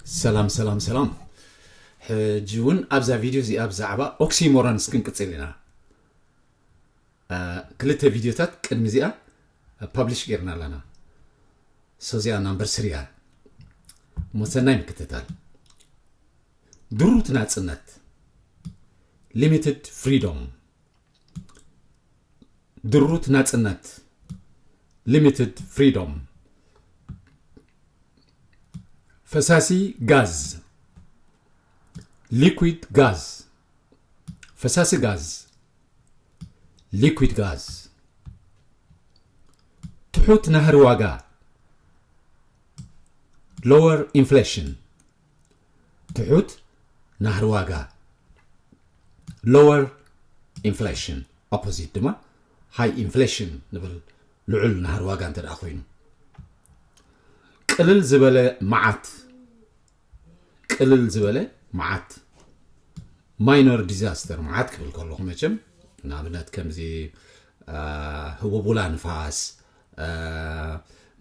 ሰላም ሰላም ሰላም። ሕጂ እውን ኣብዛ ቪድዮ እዚኣ ብዛዕባ ኦክሲሞሮንስ ክንቅጽል ኢና። ክልተ ቪድዮታት ቅድሚ እዚኣ ፓብሊሽ ጌርና ኣለና። ሶዚኣ ናምበር ስሪ እያ። ሞሰናይ ምክትታል። ድሩት ናጽነት፣ ሊሚትድ ፍሪዶም። ድሩት ናጽነት፣ ሊሚትድ ፍሪዶም። ፈሳሲ ጋዝ፣ ሊኩዊድ ጋዝ። ፈሳሲ ጋዝ፣ ሊኩዊድ ጋዝ። ትሑት ናህሪ ዋጋ፣ ሎወር ኢንፍሌሽን። ትሑት ናህሪ ዋጋ፣ ሎወር ኢንፍሌሽን። ኦፖዚት ድማ ሃይ ኢንፍሌሽን ንብል፣ ልዑል ናህሪ ዋጋ እንተ ደኣ ኮይኑ። ቅልል ዝበለ መዓት፣ ቅልል ዝበለ መዓት፣ ማይኖር ዲዛስተር። መዓት ክብል ከለኹ መቸም ንኣብነት ከምዚ ህቦቡላ ንፋስ፣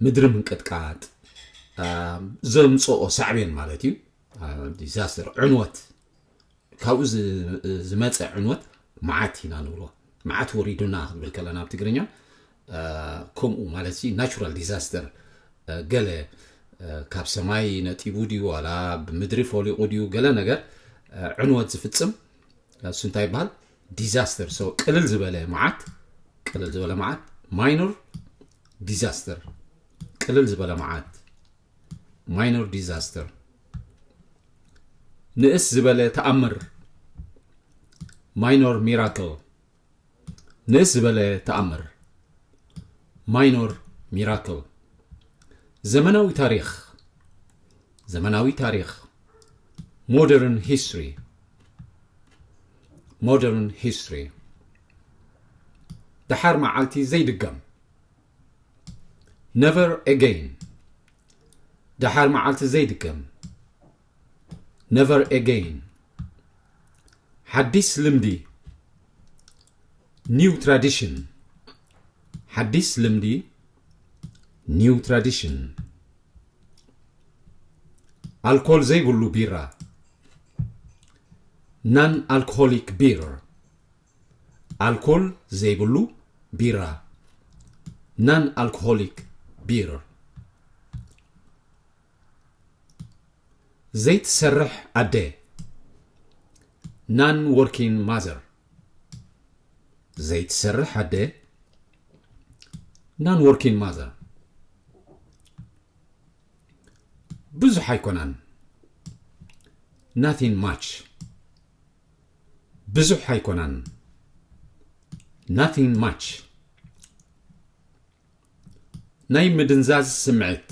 ምድሪ ምንቅጥቃጥ ዘምፅኦ ሳዕቤን ማለት እዩ። ዲዛስተር፣ ዕንወት፣ ካብኡ ዝመፀ ዕንወት መዓት ኢና ንብሎ። መዓት ወሪዱና ክንብል ከለና ኣብ ትግርኛ ከምኡ ማለት ናቹራል ዲዛስተር፣ ገለ ካብ ሰማይ ነጢቡ ድዩ ዋላ ብምድሪ ፈሊቑ ድዩ ገለ ነገር ዕንወት ዝፍፅም፣ እሱ እንታይ ይበሃል? ዲዛስተር። ሶ ቅልል ዝበለ መዓት፣ ቅልል ዝበለ መዓት፣ ማይኖር ዲዛስተር። ቅልል ዝበለ መዓት፣ ማይኖር ዲዛስተር። ንእስ ዝበለ ተኣምር፣ ማይኖር ሚራክል። ንእስ ዝበለ ተኣምር፣ ማይኖር ሚራክል። ዘመናዊ ታሪኽ፣ ዘመናዊ ታሪኽ፣ ሞደርን ሂስትሪ፣ ሞደርን ሂስትሪ። ደሓር መዓልቲ ዘይድገም፣ ነቨር ኤገይን። ደሓር መዓልቲ ዘይድገም፣ ነቨር ኤገይን። ሓዲስ ልምዲ፣ ኒው ትራዲሽን። ሓዲስ ልምዲ፣ ኒው ትራዲሽን። ኣልኮል ዘይብሉ ቢራ፣ ናን ኣልኮሆሊክ ቢር። ኣልኮል ዘይብሉ ቢራ፣ ናን ኣልኮሆሊክ ቢር። ዘይትሰርሕ ኣደ፣ ናን ወርኪን ማዘር። ዘይትሰርሕ ኣደ፣ ናን ወርኪን ማዘር። ብዙሕ ኣይኮናን፣ ናቲን ማች። ብዙሕ ኣይኮናን፣ ናቲን ማች። ናይ ምድንዛዝ ስምዒት፣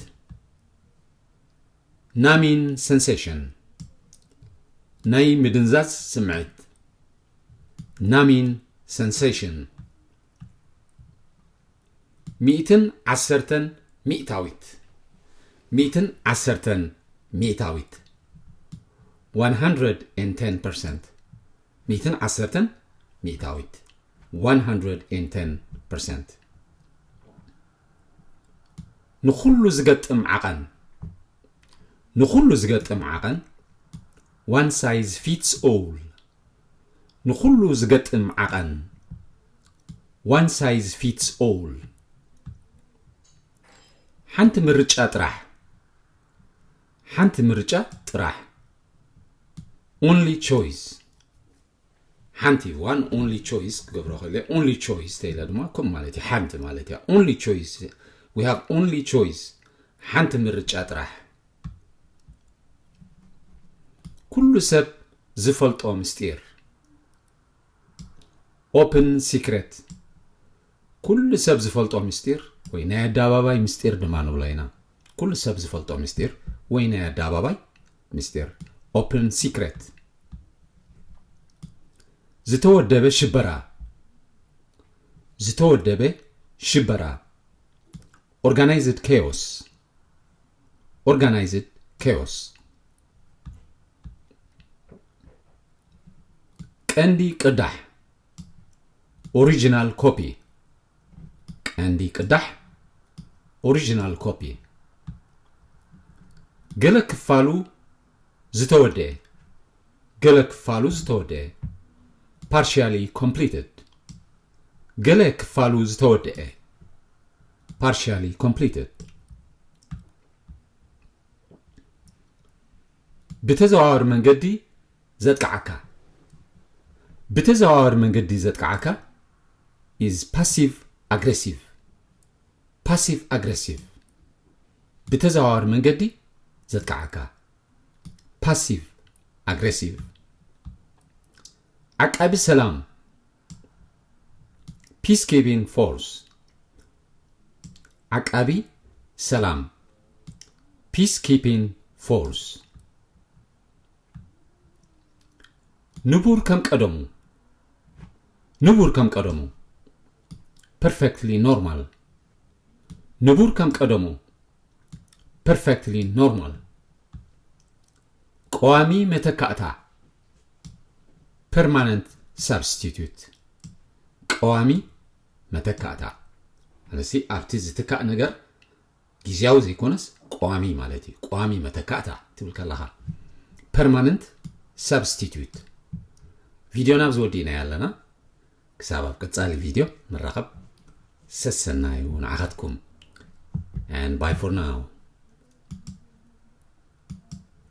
ናሚን ሰንሴሽን። ናይ ምድንዛዝ ስምዒት፣ ናሚን ሰንሴሽን። ሚእትን ዓሰርተን ሚእታዊት፣ ሚእትን ዓሰርተን ሚእታዊት፣ one hundred and ten percent። ሚእትን ዓሰርተን ሚእታዊት፣ one hundred and ten percent። ንኹሉ ዝገጥም ዓቐን፣ ንኹሉ ዝገጥም ዓቐን፣ one size fits all። ንኹሉ ዝገጥም ዓቐን፣ one size fits all። ሓንቲ ምርጫ ጥራሕ፣ ሓንቲ ምርጫ ጥራሕ፣ ኦንሊ ቾይስ። ሓንቲ፣ ዋን ኦንሊ ቾይስ ክገብሮ ከለ፣ ኦንሊ ቾይስ ተኢለ ድማ ከም ማለት እዩ፣ ሓንቲ ማለት እያ። ኦንሊ ቾይስ፣ we have only choice፣ ሓንቲ ምርጫ ጥራሕ። ኩሉ ሰብ ዝፈልጦ ምስጢር፣ ኦፕን ሲክሬት። ኩሉ ሰብ ዝፈልጦ ምስጢር ወይ ናይ ኣደባባይ ምስጢር ድማ ንብሎ ኢና። ኩሉ ሰብ ዝፈልጦ ምስጢር ወይ ናይ ኣደባባይ ምስጢር፣ ኦፕን ሲክሬት። ዝተወደበ ሽበራ፣ ዝተወደበ ሽበራ፣ ኦርጋናይዝድ ኬዮስ፣ ኦርጋናይዝድ ኬዮስ። ቀንዲ ቅዳሕ፣ ኦሪጂናል ኮፒ። ቀንዲ ቅዳሕ፣ ኦሪጂናል ኮፒ። ገለ ክፋሉ ዝተወደአ፣ ገለ ክፋሉ ዝተወደአ፣ partially completed። ገለ ክፋሉ ዝተወደአ፣ partially completed። ብተዘዋዋሪ መንገዲ ዘጥቅዓካ። ብተዘዋዋሪ መንገዲ ዘጥቅዓካ is passive aggressive። Passive aggressive። ብተዘዋዋሪ መንገዲ ዘጥቅዓካ፣ passive aggressive። ዓቃቢ ሰላም፣ peacekeeping force። ዓቃቢ ሰላም፣ peacekeeping force። ንቡር ከም ቀደሙ፣ ንቡር ከም ቀደሙ፣ perfectly normal። ንቡር ከም ቀደሙ፣ perfectly normal። ቀዋሚ መተካእታ፣ permanent substitute። ቀዋሚ መተካእታ፣ ስለዚ ኣብቲ ዝትካእ ነገር ግዝያዊ ዘይኮነስ ቀዋሚ ማለት እዩ። ቀዋሚ መተካእታ ትብል ከለኻ፣ permanent substitute። ቪድዮና ኣብዚ ወዲእናዮ ኣለና። ክሳብ ኣብ ቀጻሊ ቪድዮ ንራኸብ። ሰሰናዩ ንዓኻትኩም። And bye for now.